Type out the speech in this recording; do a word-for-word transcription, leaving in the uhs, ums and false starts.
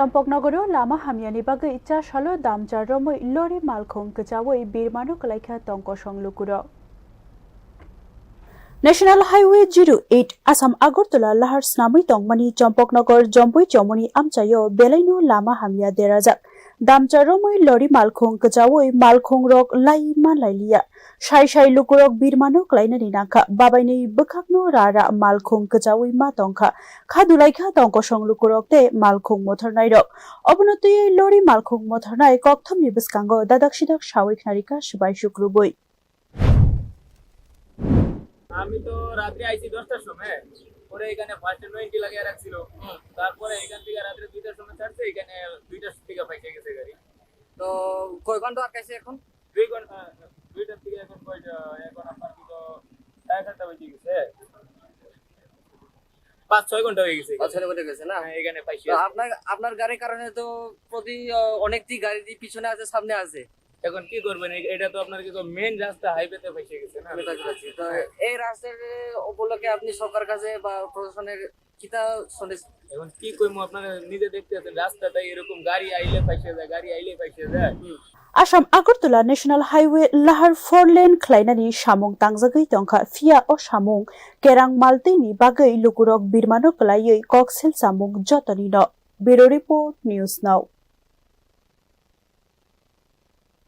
Champaknagoro lama hamyani bagwi chasalo damchar romwi lori malkhung kwchaui birmano kwlaikha tongkosong lukurok. National Highway zero eight Assam Agartala lahar snamwi tongmani Champaknagar Jomboi Chomoni amchaio belaino lama hamya derajak. Damchar romwi lori malkhung kwchaui malkhungrok lai manlailiya. Sai sai lukurok birmano kwlainani nangkha, babainwi bwkhakno ra ra malkhung kwchaui ma tongkha. Kha dulaikha tongkosong lukurok tei malkhung motharnairok. Obono twiwi lori malkhung motharnai kokthamni bwskango dadak sidak saui khnarikha swbai sukrubui. আমি তো রাত্রে আইছি দশটার সময়, পরে এখানে ফার্স্টে no entry লাগিয়ে রাখছিল। তারপরে এখান থেকে রাত্রে দুইটার সময় ছাড়ছে, এখানে দুইটার দিকে পৌঁছে গেছে গাড়ি। তো কয় ঘন্টা আটকাইছে এখন? দুই ঘন্টা। দুইটার দিকে এখন কয়টা? এখন আপনার কি তো সাড়ে সাতটা বেজে গেছে। পাঁচ ছয় ঘন্টা হয়ে গেছে। পাঁচ ছয় ঘন্টা গেছে না? হ্যাঁ, এখানে পাইছি। তো আপনার, আপনার গাড়ির কারণে তো প্রতি, আহ, অনেকটি গাড়ি পিছনে আছে, সামনে আছে। এখন কি করবেন? এ-, এটা তো আপনার কি মেইন রাস্তা, হাইওয়েতে ফেসে গেছে না? বুঝতে পারছি। তো এই রাস্তার উপলক্ষে আপনি সরকার কাছে বা প্রশাসনের কিতা সন্দেশ? এখন কি কইমু, আপনারা নিজে দেখতে আছেন, রাস্তাটা এরকম গাড়ি আইলে ফেসে যায়, গাড়ি আইলে ফেসে যায়। Assam Agartala National Highway lahar four lane khlainani samung tangjagwi tongkha, phiya o samung kerang maltwini bagwi lukurok birmano kwlaiwi koksil samung jotoni no. Bureau Report, News Now.